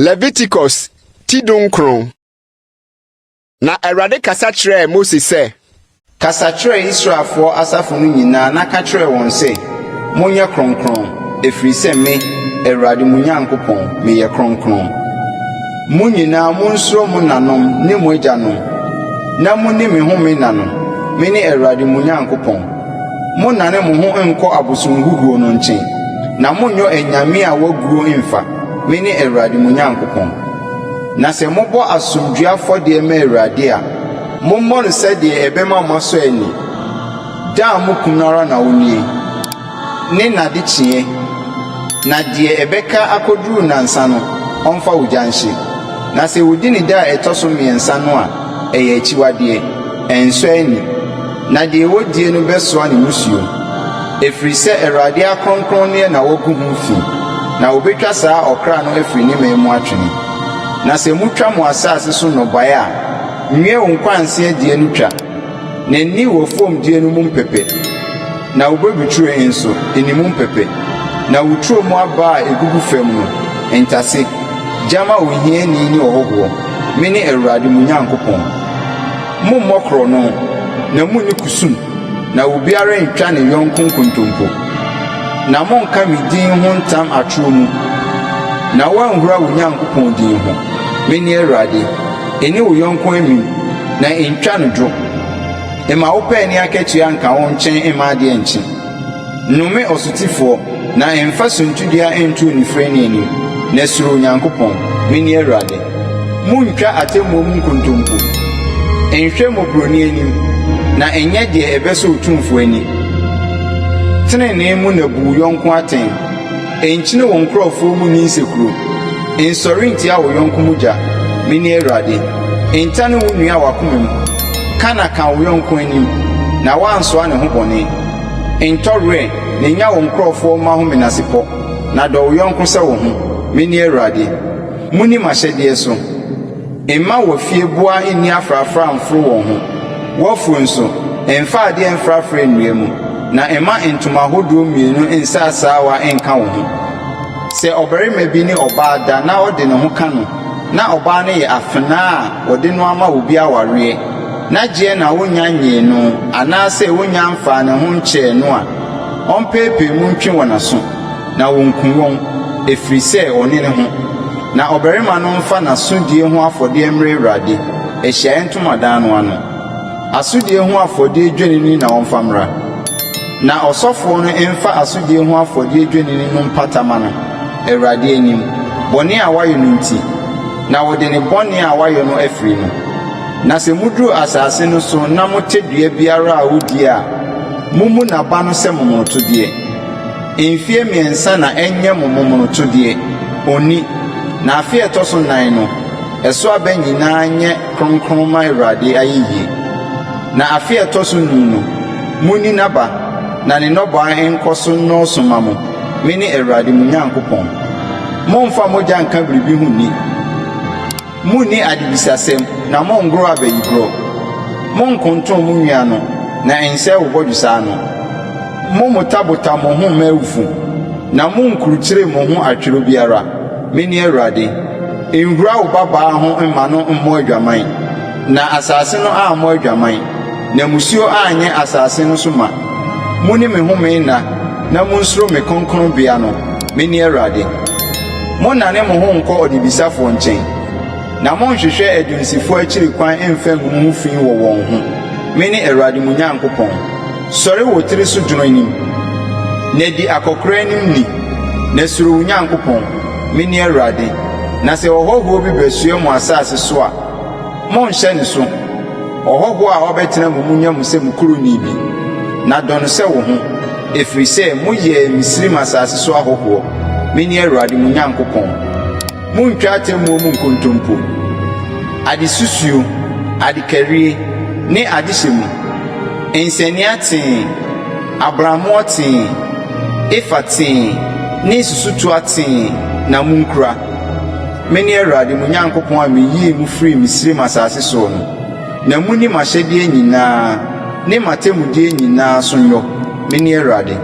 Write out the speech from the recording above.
Leviticus ti 19. Na Awurade kasa kyerɛɛ Mose sɛ. Kasa kyerɛ Israelfoɔ asafo no nyinaa na ka kyerɛ wɔn sɛ, 'Monyɛ kronkron, ɛfiri sɛ me, Awurade mo Nyankopɔn, meyɛ kronkron. Mo nyinaa monsuro mo nanom ne mo agyanom, na monni me home nna no. Mene Awurade mo Nyankopɔn. Monnane mo ho nnkɔ abosonhuhuo no nkyɛn, na monnyɔ anyame a wɔaguo mmfa. Mene Awurade mo Nyankopɔn. Na sɛ mobɔ asomdwoeɛ afɔdeɛ ma Awurade a, mommɔ no sɛdeɛ ɛbɛma moasɔ ani. Da a mokum no ara na ɔnnie, ne n'adekyeeɛ, na deɛ ɛbɛka akɔduru nnansa no, ɔmfa ogya nhye. Na sɛ wɔdi no da a ɛtɔ so mmiɛnsa no a, ɛyɛ akyiwadeɛ, ɛnsɔ ani, na deɛ wɔdie no bɛsoa ne mmusuo, ɛfiri sɛ Awurade akronkronneɛ na wɔagu ho fi, na wɔbɛtwa saa ɔkra no afiri ne man mu atwene. Na sɛ motwa mo asase so nnɔbaeɛ a, nwie wo nkwanseɛ deɛ no twa, na nni w'afuom deɛ no mu mpɛpɛ, na wo bobeturo nso, nni mu mpɛpɛ, na wo turo mu aba a ɛgugu fam no, ntase, gya ma ohiani ne ɔhɔhoɔ. Mene Awurade mo Nyankopɔn. Mommmɔ korɔno, na munni kusum, na obiara nntwa ne yɔnko nkontompo. Na monnka me din ho ntam atoro mu, na woanhura wo Nyankopɔn din ho. Mene Awurade. Nni wo yɔnko amim, na ntwa no dwo. Mma wo paani akatua nka wo nkyɛn mma adeɛ nnkye. Nnome ɔsotifoɔ, na mfa suntidua nto onifirani anim, na suro Onyankopɔn. Mene Awurade. Munntwa atemmuo mu nkontompo. Nhwɛ mmɔborɔni anim, na nyɛ deɛ ɛbɛsɔ Otumfoɔ ani. Tenenee mu na bu wo yɔnko atɛn. Nkyini wo nkurɔfoɔ mu nni nsekuro. Nsɔre ntia wo yɔnko mogya. Mene Awurade. Ntane wo nua w'akoma mu. Ka na ka wo yɔnko anim, na woansoa ne ho bɔne. Ntɔ werɛ na nya wo nkurɔfoɔ mma ho menasepɔ, na dɔ wo yɔnko sɛ wo ho. Mene Awurade. Munni m'ahyɛdeɛ so. Mma w'afieboa nni afrafra mforo wɔn ho, w'afuo nso, mfa adeɛ mfrafra nnua mu, na mma ntoma ahodoɔ mmienu nsa asaawa nka wo ho. Sɛ ɔbarima bi ne ɔbaa da na ɔde ne ho ka no, na ɔbaa no yɛ afenaa a wɔde no ama obi awareɛ, na gyeɛ na wonnya nnyee no anaasɛ wonnya mfaa ne ho nkyɛɛ no a, ɔmpeepee mu ntwe wɔn aso. Na wɔnku wɔn, ɛfiri sɛ ɔne ne ho. Na ɔbarima no mfa n'asodie ho afɔdeɛ mmrɛ Awurade, ahyiaeɛ ntomadan no ano. Asodie ho afɔdeɛ dwennini na ɔmfa mmra. Na ɔsɔfoɔ no mfa asodie ho afɔdeɛ dwennini no mpata mma no, Awurade anim, bɔne a wayɛ no nti, na wɔde ne bɔne a wayɛ no afiri no. Na sɛ moduru asase no so na mote dua biara a wodie a, mommu n'aba no sɛ momonotodeɛ. Mfeɛ mmiɛnsa na ɛnyɛ mo momonotodeɛ, ɔnni, na afe a ɛtɔ so nnan no, ɛso aba nyinaa nyɛ kronkron mma Awurade ayeyie. Na afe a ɛtɔ so nnum no, monni n'aba, na ne nnɔbaeɛ nkɔ so nnɔɔso mma mo. Mene Awurade mo Nyankopɔn. Mommfa mogya nka biribi ho nni. Munni adebisasɛm, na monngoro abayigorɔ. Monnkonton mo nwi ano, na nsɛe wo bɔdwesɛ ano. Mommotabota mo ho mma awufo, na munnkurukyire mo ho atwerɛ biara. Mene Awurade. Nhura wo babaa ho mma no mmɔ adwaman, na asase no ammɔ adwaman, na mmusuo anyɛ asase no so ma. Munni me home nna, na munsuro me kronkronbea no. Mene Awurade. Monnane mo ho nnkɔ ɔdebisafoɔ nkyɛn, na monnhwehwɛ adunsifoɔ akyiri kwan mmfa ngu mo ho fi wɔ wɔn ho. Mene Awurade mo Nyankopɔn. Sɔre wo tiri so dwono anim, na di akɔkoraa anim ni, na suro wo Nyankopɔn. Mene Awurade. Na sɛ ɔhɔhoɔ bi bɛsoɛ mo asase so a, Monnhyɛ ne so. Ɔhɔhoɔ a ɔbɛtena mo mu nyɛ mo sɛ mo kuroni bi, na dɔ no sɛ wo ho, ɛfiri sɛ moyɛɛ Misraim asase so ahɔhoɔ. Mene Awurade mo Nyankopɔn. Monntwa atemmuo mu nkontompo, adesusuo, adekarie, ne adehyɛ mu, nsania tee, abrammoɔ tee, efa tee, ne susutoa tee na monkura. Mene Awurade mo Nyankopɔn a meyii mo firii Misraim asase soɔ no, na monni m'ahyɛdeɛ nyinaa ne m'atemmudeɛ nyinaa so nyɔ. Mene Awurade.